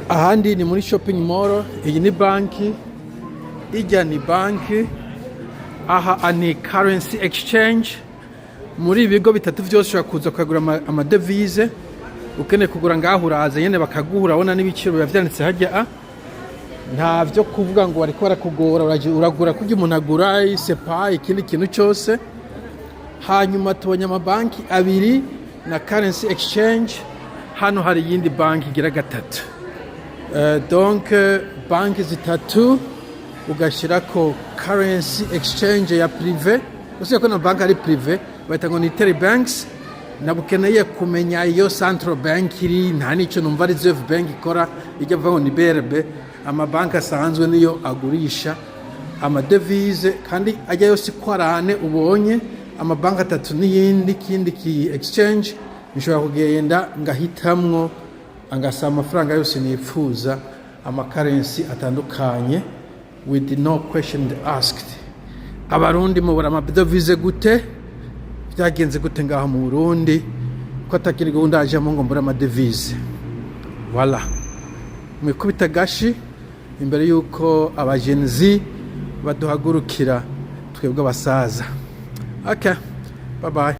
Ahandi ni muri shopping mall. Iyi ni banki, ijya ni banki, aha ni currency exchange. Muri ibi bigo bitatu byose ushobora kuza ukagura amadevize. Ukeneye kugura ngaho, uraza nyene bakaguha. Urabona n'ibiciro biba vyanditse harya. A nta vyo kuvuga ngo bariko barakugora, uragura kurya umuntu agura isepa, ikindi kintu cyose. Hanyuma tubonye amabanki abiri na currency exchange. Hano hari iyindi banki igira gatatu. Donc banki zitatu, ugashyirako currency exchange ya privé. Usibye ko na banki ari privé, bahita ngo ni banks. Nabukeneye kumenya iyo central bank iri, nta n'icyo numva Reserve Bank ikora, ijya avuga ngo ni BRB. Amabanki asanzwe niyo agurisha amadevize, kandi ajya yose uko ari ane ubonye, amabanki atatu n'iyindi kindi ki exchange, nshobora kugenda ngahitamwo, angasaba amafaranga yose nipfuza, ama currency atandukanye, with no question asked. Abarundi mubura amadevize gute? Byagenze gute ngaho mu Burundi ko atakiri gahunda ajamo ngo mbure amadevize? Voilà, mwikubita gashi imbere y'uko abagenzi baduhagurukira twebwe abasaza. Okay, bye bye.